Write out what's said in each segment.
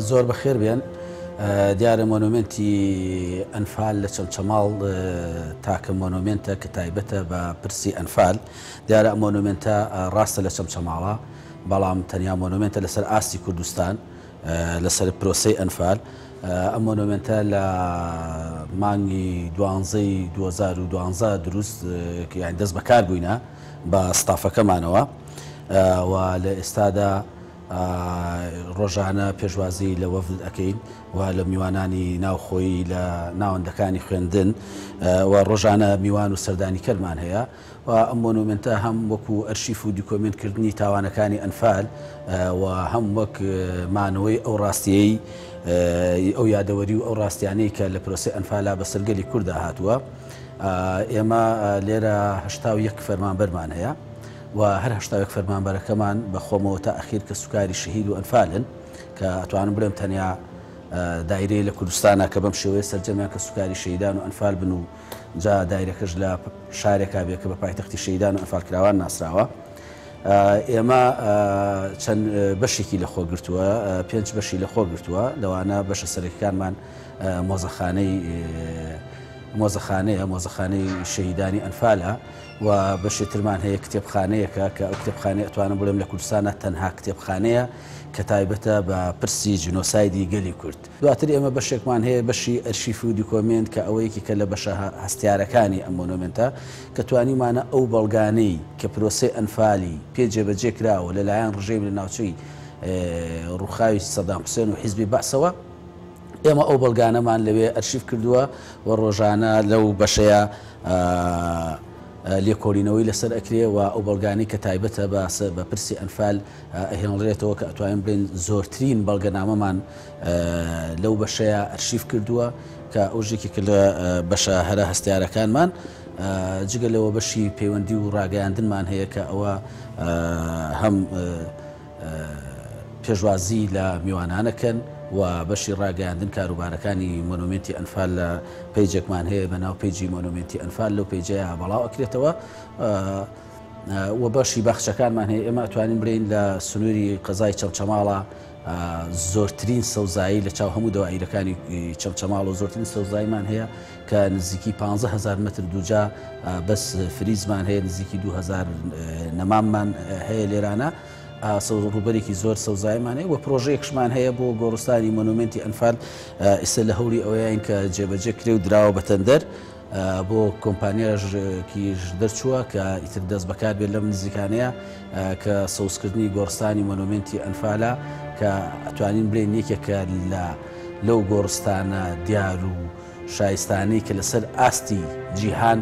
زۆر بەخێر بێن. دیارە مۆنۆمێنتی ئەنفال لە چەمچەماڵ تاکە مۆنۆمێنتە کە تایبەتە بە پرسی ئەنفال. دیارە ئەم مۆنۆمێنتە ڕاستە لە چەمچەماڵە، بەڵام تەنیا مۆنۆمێنتە لەسەر ئاستی کوردستان لەسەر پرۆسەی ئەنفال. ئەم مۆنۆمێنتە لە مانگی دوانزەی 2012 دروست یان دەست بەکار بووینە بە ستافەکەمانەوە و لە ئێستادا ڕۆژانە پێشوازی لە وەفد ئەکەین و لە میوانانی ناوخۆیی لە ناوەندەکانی خوێندن و ڕۆژانە میوان و سەردانیکەرمان هەیە و ئەم مۆنۆمێنتە هەم وەکو ئەرشیف و دیکۆمێنت کردنی تاوانەکانی ئەنفال و هەم وەک مانەوەی ئەو ڕاستیەی ئەو یادەوەری و ئەو ڕاستیانەی کە لە پرۆسەی ئەنفالا بەسەر گەلی کوردا هاتووە. ئێمە لێرە 81 فەرمانبەرمان هەیە و هەر 81 فەرمانبەرەکەمان بە خۆمەوە تا ئەخیر کەسوکاری شەهید و ئەنفالن کە ئەتوانم بڵێم تەنیا دایرەیە لە کوردستانە کە بەم شێوەیە سەرجەمیان کەسوکاری شەهیدان و ئەنفال بن و جا دایرەکەش لە شارێکا بێ کە بە پایتەختی شەهیدان و ئەنفالکراوان ناسراوە. ئێمە چەند بەشێکی لەخۆ گرتووە، پێنج بەشی لەخۆ گرتووە، لەوانە بەشە سەرەکیەکانمان مۆزەخانەی مۆزەخانەیە، مۆزەخانەی شەهیدانی ئەنفالە و بەشێ ترمان هەیە کتێبخانەیەکە کە ئەو کتێبخانەیە ئەتوانم بڵێم لە کوردستانە تەنها کتێبخانەیە کە تایبەتە بە پرسی جینۆسایدی گەلی کورد. دواتر ئێمە بەشێکمان هەیە بەشی ئەرشیف و دیکۆمێنت کە ئەوە یەکێکە لە بەشە هەستیارەکانی ئەم مۆنۆمێنتە کە توانیومانە ئەو بەڵگانەی کە پرۆسەی ئەنفالی پێ جێبەجێ کراوە لە لایەن ڕژێم لە ناوچەی ڕووخاوی سەدام حوسێن و حیزبی بەعسەوە ئێمە ئەو بەڵگانەمان لەوێ ئەرشیف کردووە و ڕۆژانە لەو بەشەیە لێکۆڵینەوەی لەسەر ئەکرێ و ئەو بەڵگانەی کە تایبەتە بە پرسی ئەنفال ئەهێنڵرێتەوە کە ئەتوانین بڵێین زۆرترین بەڵگەنامەمان لەو بەشەیە ئەرشیف کردووە کە ئەوش یەکێکە لە بەشە هەرە هەستیارەکانمان. جگە لەوە بەشی پەیوەندی و ڕاگەیاندنمان هەیە کە ئەوە هەم پێشوازی لە میوانانەکەن و بەشی ڕاگەیاندن کاروبارەکانی مۆنۆمێنتی ئەنفال لە پەیجێکمان هەیە بە ناو پەیجی مۆنۆمێنتی ئەنفال لەو پەیجەیە بەڵاو ئەکرێتەوە. و بەشی باخچەکانمان هەیە، ئێمە ئەتوانین بڵێین لە سنووری قەزای چەمچەماڵە زۆرترین سەوزایی لە چاو هەموو دەوائیرەکانی چەمچەماڵ و زۆرترین سەوزاییمان هەیە کە نزیکی 15 هەزار مەتر دووجا بەس فریزمان هەیە، نزیکی 2000 نەماممان هەیە لێرانە. ڕووبەرێکی زۆر سەوزاییمان هەیە و پرۆژەیەکشمان هەیە بۆ گۆڕستانی مۆنۆمێنتی ئەنفال، ئێستا لە هەوڵی ئەوەیان کە جێبەجێ کرێ و دراوە بە تەندەر بۆ کۆمپانیاژێکیش دەرچووە کە ئیتر دەست بەکار بێت لەم نزیکانەیە کە سەوزکردنی گۆڕستانی مۆنۆمێنتی ئەنفالە کە ئەتوانین بڵێین یەکێکە لە لەو گۆڕستانە دیار و شایستانەی کە لەسەر ئاستی جیهان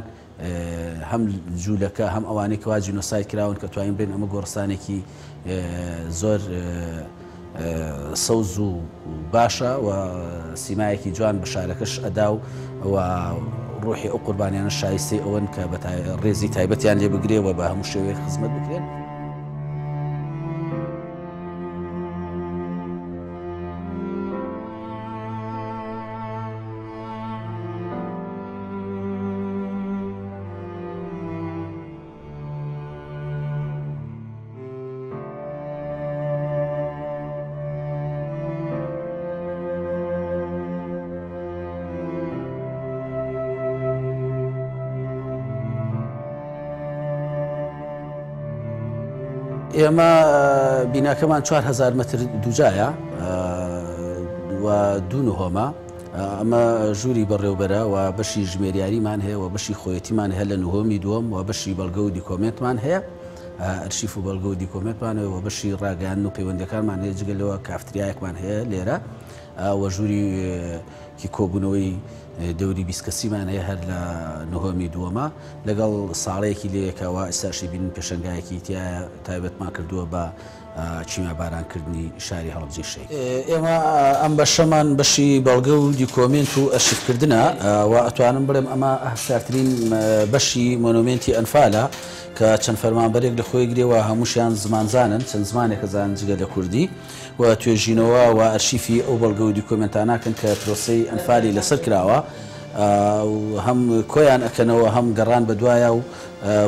هەم جوولەکە هەم ئەوانەی کەوا جینۆساید کراون کە توانین بڵێین ئەمە گۆڕستانێکی زۆر سەوز و باشە و سیمایەکی جوان بە شارەکەش ئەدا و و ڕۆحی ئەو قوربانیانە شایستەی ئەوەن کە بە ڕێزی تایبەتیان لێ بگرێ و بە هەموو شێوەیەک خزمەت بکرێن. ئێمە بیناکەمان 4هزار متر دووجایە و دوو نهۆمە. ئەمە ژووری بەڕێوبەرە و بەشی ژمێریاریمان هەیە و بەشی خۆیەتیمان هەیە لە نهۆمی دووەم و بەشی بەڵگە و دیکۆمێنتمان هەیە، ئەرشیف و بەڵگە و دیکۆمێنتمان هەیە و بەشی ڕاگەیاندن و پەیوەندیەکانمان هەیە، جگە لەوە کافتریایەکمان هەیە لێرە و ژووری کۆبوونەوەی دەوری 20 کەسیمان هەیە هەر لە نهۆمی دووەمە لەگەڵ ساڵەیەکی لەیەکەوە ئێستاشی بینن پێشەنگایەکی تایە تایبەتمان کردووە بە کیمیابارانکردنی شاری هەڵەبجەی شەهید. ئێمە ئەم بەشەمان بەشی بەڵگە و دیکۆمێنت و ئەرشیفکردنە و ئەتوانم بڵێم ئەمە هەستیارترین بەشی مۆنۆمێنتی ئەنفالە کە چەند فەرمانبەرێک لە خۆی گرێ و هەمووشیان زمانزانن، چەند زمانێک ئەزانن جگە لە کوردی و توێژینەوە و ئەرشیفی ئەو بەڵگە و دیکۆمێنتانەکەن کە پرۆسەی ئەنفالی لەسەر کراوە. هەم کۆیان ئەکەنەوە هەم گەڕان بە دوایا و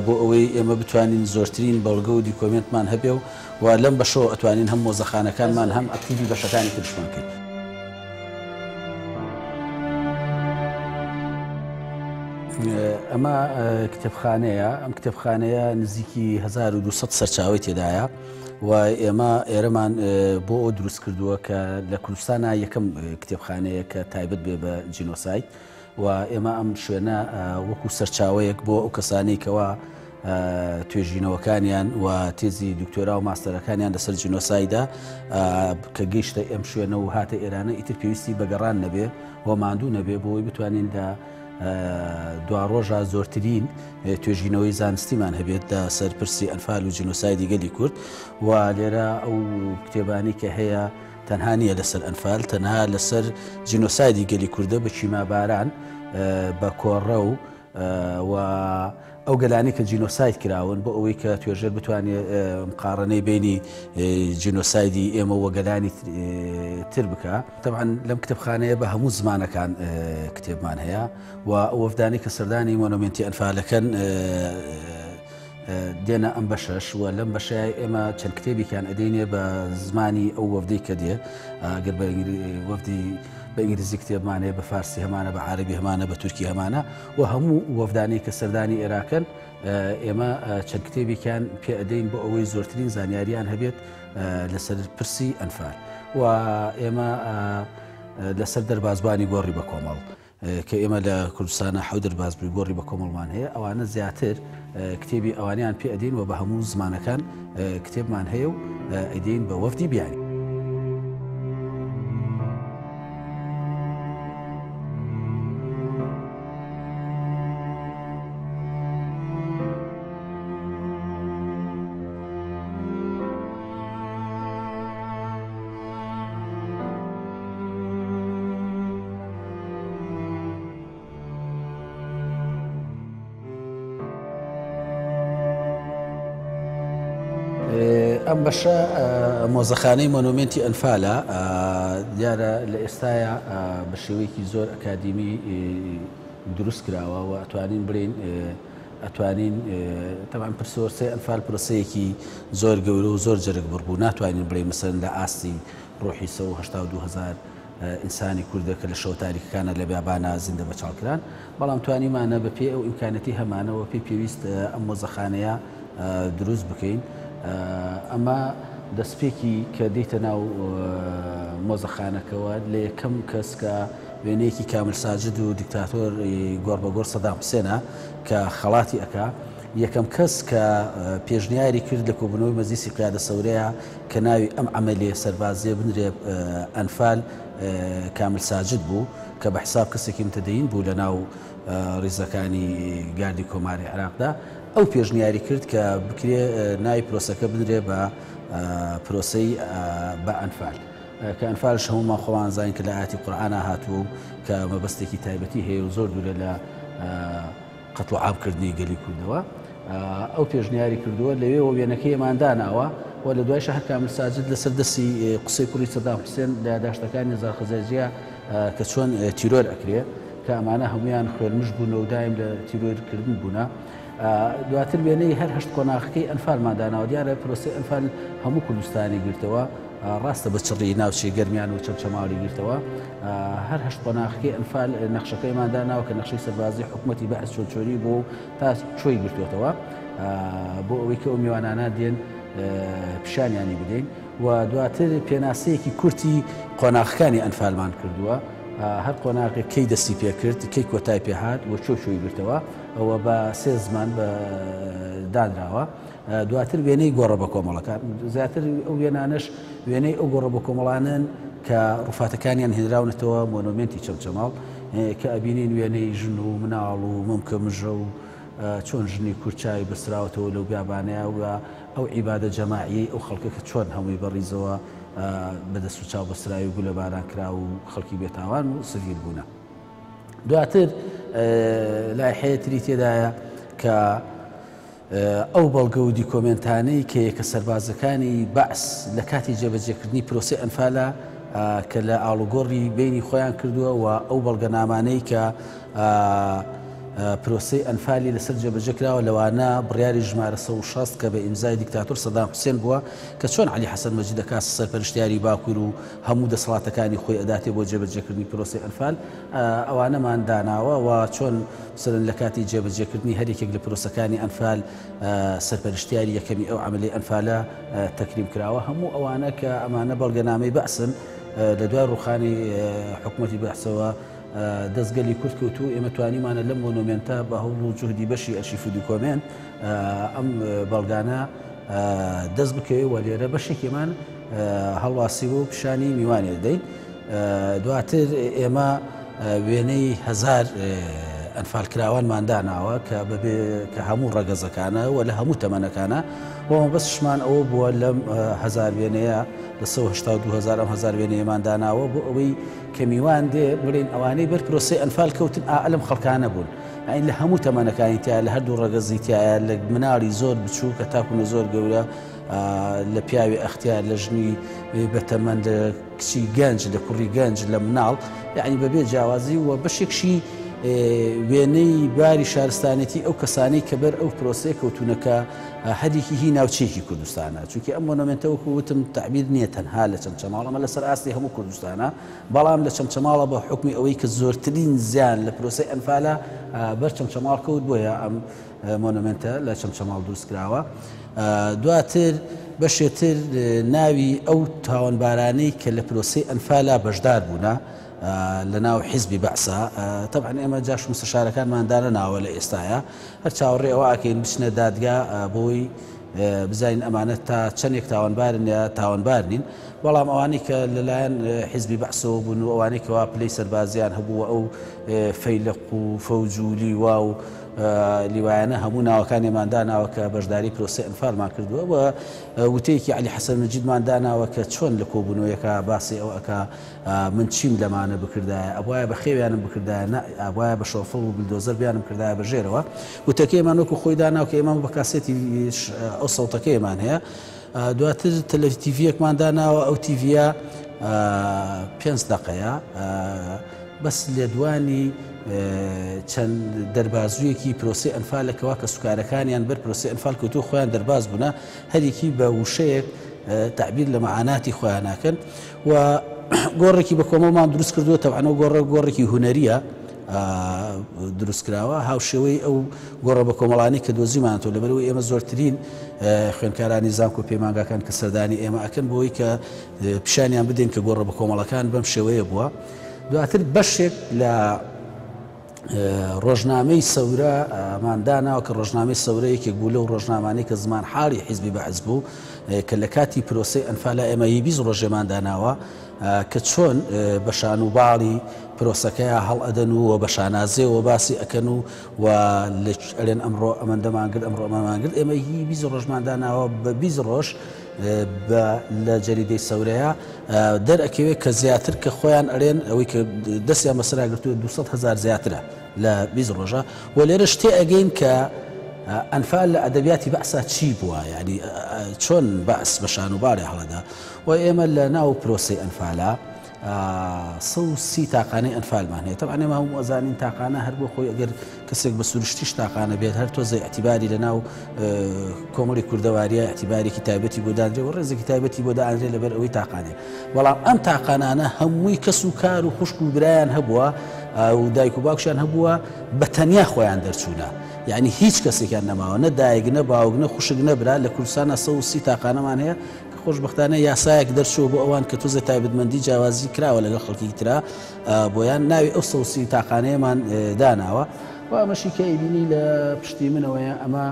بۆ ئەوەی ئێمە بتوانین زۆرترین بەڵگە و دیکۆمێنتمان هەبێ و و لەم بەشەوە ئەتوانین هەم مۆزەخانەکانمان هەم ئەکتیڤی بەشەکانی ترشمان کەین. ئەمە کتێبخانەیە، ئەم کتێبخانەیە نزیکی 1200 سەرچاوەی تێدایە و ئێمە ئێرەمان بۆ ئەو دروست کردووە کە لە کوردستانە یەکەم کتێبخانەیە کە تایبەت بێ بە جینۆساید و ئێمە ئەم شوێنە وەکو سەرچاوەیەک بۆ ئەو کەسانەی کەوا توێژینەوەکانیان و تێزی دکتۆرا و ماستەرەکانیان لەسەر جینۆسایدە کە گەیشتە ئەم شوێنە و هاتە ئێرانە ئیتر پێویستی بەگەڕان نەبێ و ماندوو نەبێ بۆی بتوانین لە دواڕۆژا زۆرترین توێژینەوەی زانستیمان هەبێت لە سەر پرسی ئەنفال و جینۆسایدی گەلی کورد و لێرە ئەو کتێبانی کە هەیە تەنها نییە لەسەر ئەنفال تەنها لەسەر جینۆسایدی گەلی کوردە بە کیماباران بە کۆڕە و و ئەو گەلانی کە جینۆساید کراون بۆ ئەوەی کە توێژەر بتوانێت مقاڕنەی بینی جینۆسایدی ئێمە وە گەلانی تر بکە تەبعەن لەم کتێبخانەیە بە هەموو زمانەکان کتێبمان هەیە و ئەو وەفدانەی کە سەردانی مۆنۆمێنتی ئەنفالەکەن دێنە ئەم بەشەش و لەم بەشەیە ئێمە چەند کتێبێکیان ئەدەینێ بە زمانی ئەو وەفدەی کە دێ گەر بە وەفدی بە ئینگلیزی کتێبمان هەیە بە فارسی هەمانە بە عربی هەمانە بە تورکی هەمانە و هەموو وەفدانەی کە سەردانی ئێراکەن ئێمە چەند کتێبێکیان پێ ئەدەین بۆ ئەوەی زۆرترین زانیاریان هەبێت لەسەر پرسی ئەنفال و ئێمە لەسەر دەربازبانی گۆڕی بە کۆمەڵ کە ئێمە لە کوردستانە حەو دەربازبووی گۆڕی بە کۆمەڵمان هەیە ئەوانە زیاتر کتێبی ئەوانیان پێ ئەدەین و بە هەموو زمانەکان کتێبمان هەیە و ئەدەین بە وەفدی بیانی. ئەم بەشە مۆزەخانەی مۆنۆمێنتی ئەنفالە دیارە لە ئێستاە بە شێوەیەکی زۆر ئەکادیمی دروست کراوە و ئەتوانین بڵین ئەتوانین تەبعەن پرسۆرسەی ئەنفال پرۆسەیەکی زۆر گەورە و زۆر جەرگ بڕ بوو ناتوانین بڵێین مەسەلەن لە ئاستی ڕۆحی 182 هەزار ئینسانی کوردە کە لە شەوە تاریکەکانە لە بیابانا زیندە بەچاڵ کران بەڵام توانیمانە بە پێی ئەو ئیمکانەتی هەمانەوە پێی پێویست ئەم مۆزەخانەیە دروست بکەین ئەمە دەستپێکی کە دێتە ناو مۆزەخانەکەوە لە یەکەم کەس کە وێنەیەکی کامل ساجد و دیکتاتۆر گۆڕ بە گۆڕ سەدام حوسێنە کە خەڵاتی ئەکا، یەکەم کەس کە پێشنیاری کرد لە کۆبوونەوەی مەجلیسی قیادە سەورەیە کە ناوی ئەم عەمەلیە سەربازیە بنرێ ئەنفال کامل ساجد بوو کە بە حساب کەسێکی متدەین بوو لە ناو ڕیزەکانی گاردی کۆماری عێراقدا ئەو پێشنیاری کرد کە بکرێ ناوی پرۆسەکە بنرێ بە پرۆسەی بە ئەنفال. کە ئەنفالش هەموومان خۆمان زانین کە لە ئایەتی قورئانا هاتووە و کە مەبەستێکی تایبەتی هەیە و زۆر دوورە لە قەتڵ و عام کردنی گەلی کوردەوە ئەو پێشنیاری کردووە لەوێوە وێنەکەی ئێمان داناوە و لە دوایشە هەر کامل ساجد لەسەر دەستی قسەی کوڕی سەدام حوسێن لە یاداشتەکانی نزار خەزێجیە کە چۆن تیرۆر ئەکرێ کە ئەمانە هەمویان خوێنمژ بوونە و دایم لە تیرۆرکردن بوونە. دواتر وێنەی هەر هەشت قۆناغەکەی ئەنفالمان داناوە دیارە پرۆسەی ئەنفال هەموو کوردستانی گرتەوە ڕاستە بە چڕی ناوچەی گەرمیان و چەمچەماڵی گرتەوە هەر هەشت قۆناغەکەی ئەنفال نەخشەکەیمان داناوە کە نەخشەی سەربازی حکوومەتی بەعس چۆن چۆنی بۆ تا چۆی گرتوێتەوە بۆ ئەوەی کە ئەو میوانانە دێن پیشانیانی بدەین و دواتر پێناسەیەکی کورتی قۆناغەکانی ئەنفالمان کردووە هەر قۆناغێک کەی دەستی پێکرد کەی کۆتای پێهات و چۆ چۆی گرتەوە ئەوە بە سێ زمان بە دانراوە دواتر وێنەی گۆڕە بە کۆمەڵەکان زیاتر ئەو وێنانەش وێنەی ئەو گۆڕە بە کۆمەڵانن کە ڕوفاتەکانیان هێنراونەتەوە مۆنۆمێنتی چەمچەماڵ کە ئەبینین وێنەی ژن و مناڵ و مەمکە مژە و چۆن ژنی کورد چاوی بەستراوەتەوە لەو بیابانەیە و ئەو عیبادە جەماعیەی ئەو خەڵکە کە چۆن هەمووی بەڕیزەوە بەدەست و چاو بەستراوی و گولەباران کراو و خەڵکی بێتاوان و سڤیل بوونە. دواتر لایحەیە تری تێدایە کە ئەو بەڵگە و دیکۆمێنتانەی کە یەکە سەربازەکانی بەعس لە کاتی جێبەجێکردنی پرۆسەی ئەنفالە. کە لە ئاڵوگۆڕی بەینی خۆیان کردووە و ئەو بەڵگەنامانەی کە پرۆسەی ئەنفالی لەسەر جێبەجێ کراوە لەوانە بڕیاری ژمارە 160 کە بە ئیمزای دیکتاتۆر سەدام حوسێن بووە کە چۆن عەلی حەسەن مەجید دەکات سەرپەرشتیاری باکوور و هەموو دەسەڵاتەکانی خۆی ئەداتێ بۆ جێبەجێکردنی پرۆسەی ئەنفال ئەوانەمان داناوە و چۆن مەسەلەن لە کاتی جێبەجێکردنی هەر یەکێک لە پرۆسەکانی ئەنفال سەرپەرشتیاری یەکەمی ئەو عەمەلی ئەنفالە تەکریم کراوە هەموو ئەوانە کە ئەمانە بەڵگەنامەی بەعسن لە دوای ڕوخانی حکوومەتی بەعسەوە دەست گەلی کورد کەوت و ئێمە توانیمانە لەم مۆنۆمێنتە بە هەوڵ و جوهدی بەشی ئەرشیف و دیکۆمێنت ئەم بەڵگانە دەست بکەوێت و لێرە بەشێکیمان هەڵواسیوە و پیشانی میوانی دەدەین. دواتر ئێمە وێنەی هەزار ئەنفالکراوانمان داناوە کە بەبێ کە هەموو ڕەگەزەکانە و لە هەموو تەمەنەکانە و مەبەستشمان ئەوە بووە لەم هەزار وێنەیە لە 182 هزار ئەم هەزار وێنەیەمان داناوە بۆ ئەوەی کە میوان دێ بڵێن ئەوانەی بەر پرۆسەی ئەنفال کەوتن ئا لەم خەڵکانە بوون ئەین لە هەموو تەمەنەکانی تیا لە هەردوو ڕەگەزی تایە لە مناڵی زۆر بچوو کە تاکوونە زۆر گەورە لە پیاوی ئەختیار لە ژنی بەتەمەن لە کچی گەنج لە کوڕی گەنج لە مناڵ یعنی بەبێ جیاوازی و بەشێکشی وێنەی باری شارستانێتی ئەو کەسانەی کە بەر ئەو پرۆسەیە کەوتونەکە هەریەکی هی ناوچەیەکی کوردستانە چونکی ئەم مۆنۆمێنتە وەکو وتم تەعبیر نییە تەنها لە چەمچەماڵ ئەمە لەسەر ئاستی هەموو کوردستانە بەڵام لە چەمچەماڵە بە حوکمی ئەوەی کە زۆرترین زیان لە پرۆسەی ئەنفالە بەر چەمچەماڵ کەوت بۆیە ئەم مۆنۆمێنتە لە چەمچەماڵ دروست کراوە. دواتر بەشێتر ناوی ئەو تاوانبارانەی کە لە پرۆسەی ئەنفالا بەشدار بوونە لە ناو حیزبی بەعسا تەبعەن ئێمە جاش مستەشارەکانمان دانەناوە لە ئێستایا هەر چاوەڕێ ئەوە ئەکەین بچنە دادگا بۆی بزانین ئەمانە تا چەندێک تاوانبارن یا تاوانبار نین بەڵام ئەوانەی کە لەلایەن حیزبی بەعسەوە بوون و ئەوانەی کەوا پلەی سەربازیان هەبوو و ئەو فەیلەق و فەوج و لیوا و لیوایانە هەموو ناوەکانیمان داناوە کە بەشداری پرۆسەی ئەنفالمان کردووە و وتەیەکی عەلی حەسەن مەجیدمان داناوە کە چۆن لە کۆبوونەوەیەکا باسی ئەوە ئەکا من چیم لەمانە بکردایە ئەبوایە بەخێویانم بکردایە نا ئەبوایە بە شۆفڵ و بلدۆزەر بیانم کردایە بە ژێرەوە وتەکەیمان وەکو خۆی داناوە کە ئێمە بە کاسێتی ئەو سەوتەکەیمان هەیە دواتر تەلەفی تیڤیەکمان داناوە ئەو تیڤە پێنج دەقەیە بەس لێدوانی چەند دەربازوویەکی پرۆسەی ئەنفالە کەوا کەسوکارەکانیان بەر پرۆسەی ئەنفال کەوتووە خۆیان دەرباز بوونە هەریەکی بە وشەیەک تەعبیر لە مەعاناتی خۆیان ناکەن و گۆڕێکی بە کۆمەڵمان دروست کردووە تەبعەن ئەو گۆڕە گۆڕێکی هونەریە دروست کراوە هاوشێوەی ئەو گۆڕە بە کۆمەڵانی کە دۆزیمانەوە لەبەرەوەی ئێمە زۆرترین خوێندکارانی زانکۆ پەیمانگاکان کە سەردانی ئێمە ئەکەن بۆی کە پیشانیان بدەین کە گۆڕە بە کۆمەڵەکان بەم شێوەیە بووە دواتر بەشێک لە ڕۆژنامەی سەورە مان داناوە کە ڕۆژنامەی سەورە یەکێک بوو لەو ڕۆژنامانەی کە زمان حاڵی حیزبی بەعس بوو کە لە کاتی پرۆسەی ئەنفالا ئێمە ی 20 ڕۆژێمان داناوە کە چۆن بە شان و باڵی پرۆسەکەیا هەڵئەدەن و بە شانازیەوە باسی ئەکەن و و ئەلێن ئەمڕۆ ئەمەندەمان گرت ئەمڕۆ ئەمەمان گرت ئێمە هی 20 ڕۆژمان داناوە بە 20 ڕۆژ بە لە جەریدەی سەورەیە دەرئەکەوێت کە زیاتر کە خۆیان ئەرێن ئەوەی کە دەستیان بەسەرا گرتووە 200 هەزار زیاترە لە 20 ڕۆژە و لێرە شتێ ئەگەین کە ئەنفال لە ئەدەبیاتی بەعسا چی بووە یعنی چۆن بەعس بە شان و باڵێ هەڵەدا و ئێمە لە ناو پرۆسەی ئەنفالا 130 تاقانەی ئەنفالمان هەیە تەبعەن ئێمە هەموو ئەزانین تاقانە هەر بۆ خۆی ئەگەر کەسێک بە سروشتیش تاقانە بێت هەر تۆزێ ئیعتیباری لە ناو کۆمەڵی کوردەواریە ئیعتیبارێکی تایبەتی بۆ دانرێ و ڕێزێکی تایبەتی بۆ دانرێ لەبەر ئەوەی تاقانێ بەڵام ئەم تاقانانە هەمووی کەس و کار و خوشک و برایان هەبووە و دایک و باوکشیان هەبووە بە تەنیا خۆیان دەرچوونە یعنی هیچ کەسێکیان نەماوە نە دایک نە باوک نە خوشک نە برا لە کوردستانە 130 تاقانەمان هەیە کە خۆشبەختانە یاسایەک دەرچووە بۆ ئەوان کە تۆزێ تایبەتمەندی جیاوازی کراوە لەگەڵ خەڵکی ترا بۆیان ناوی ئەو 130 تاقانەیەمان داناوە و ئەمەشی کە ئەیبینی لە پشتی منەوەیە ئەمە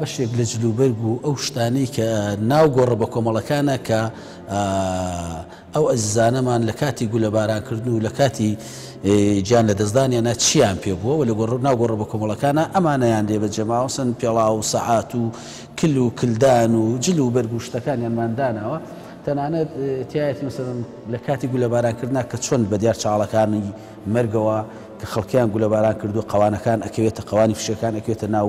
بەشێک لە جلوبەرگ و ئەو شتانەی کە ناو گۆڕە بە کۆمەڵەکانە کە ئەو ئەزیزانەمان لە کاتی گولەبارانکردن و لە کاتی گیان لەدەستدانیانە چیان پێ بووە و لە گۆڕ ناو گۆڕە بە کۆمەڵەکانە ئەمانەیان لێ بەجێماوە سەن پێڵاو و سەعات و کل و کلدان و جل و بەرگ و شتەکانیانمان داناوە تەنانەت تایەتی مەسەلەن لە کاتی گولەبارانکردنا کە چۆن بە دیار چاڵەکانی مەرگەوە کە خەڵکیان گولەباران کردووە قەوانەکان ئەکەوێتە قەوانی فشەکان ئەکەوێتە ناو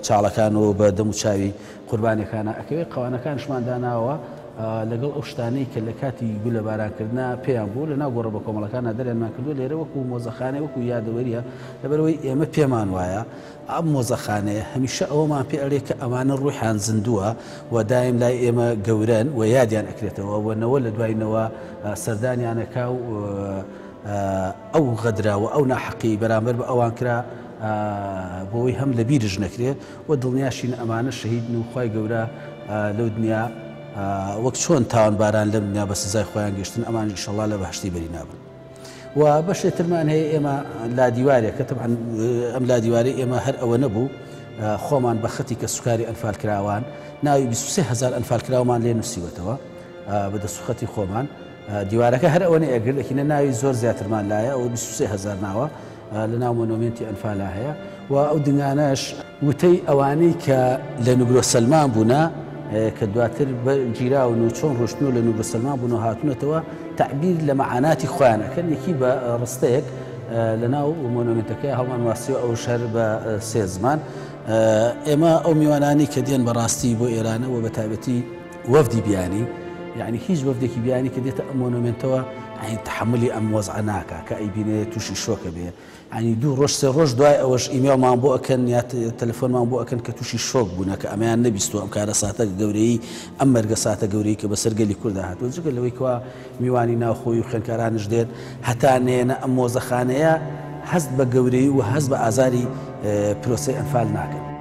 چاڵەکان و بە دەم و چاوی قوربانیەکانە ئەکەوێت قەوانەکانشمان داناوە. لەگەڵ ئەو شتانەی کە لە کاتی گولەبارانکردنا پێیان بوو لە ناو گۆڕە بەکۆمەڵەکانا دەریانمان کردووە لێرە وەکو مۆزەخانەی وەکو یادەوەریە لەبەرئەوەی ئێمە پێمان وایە ئەم مۆزەخانەیە هەمیشە ئەوەمان پێ ئەڵێ کە ئەمانە ڕوحیان زیندووە و دایم لای ئێمە گەورەن و یادیان ئەکرێتەوە و نەوە لە دوای نەوە سەردانیان ئەکا و ئەو غەدرە و ئەو ناحەقیەی بەرامبەر بە ئەوان کرا بۆی هەم لە بیرش نەکرێ و دڵنیاشین ئەمانە شەهیدن و خوای گەورە لەو دنیا وەک چۆن تاوانباران لەم دنیا بە سزای خۆیان گەشتن ئەمانیش ئیشەڵا لە بەهەشتی بەری نابن. و بەشێ ترمان هەیە ئێمە لادیوارێکە تەبعەن ئەم لادیوارەی ئێمە هەر ئەوە نەبوو خۆمان بە خەتی کە سوکاری ئەنفالکراوان ناوی 23 هزار ئەنفالکراومان لێ نووسیوەتەوە بە دەست و خەتی خۆمان دیوارەکە هەر ئەوەنەی ئەگرت ئەکینە ناوی زۆر زیاترمان لایە ئەوە 23 هزار ناوە لە ناو مۆنۆمێنتی ئەنفالا هەیە و ئەو دنگانەش وتەی ئەوانەی کە لە نوگرۆ سەلمان بوونە کە دواتر گیراون و چۆن ڕۆشتن و لە نوگرۆ سەلمان بوون و هاتوونەتەوە تەعبیر لە مەعاناتی خۆیان ئەکەن یەکی بە ڕستەیەک لە ناو مۆنۆمێنتەکەی هەڵمان واسیوە ئەوش هەر بە سێ زمان ئێمە ئەو میوانانی کە دێن بەڕاستی بۆ ئێرانە و بە تایبەتی وەفدی بیانی یعنی هیچ وەفدێکی بیانی کە دێتە ئەم مۆنۆمێنتەوە یعنی تەحەمولی ئەم وەزعە ناکا کە ئەیبینێ تووشی شۆکە بێ یعنی دوو ڕۆژ سێ ڕۆژ دوای ئەوەش ئیمێڵمان بۆ ئەکەن یا تەلەفۆنمان بۆ ئەکەن کە تووشی شۆک بوونە کە ئەمەیان نەبیستووە ئەم کارەساتە گەورەی ئەم مەرگەساتە گەورەی کە بەسەر گەلی کوردا هاتووە جگە لەوەی کەوا میوانی ناوخۆی و خوێندکارانش دێن هەتا نێنە ئەم مۆزەخانەیە هەست بە گەورەی و هەست بە ئازاری پرۆسەی ئەنفال ناکەن.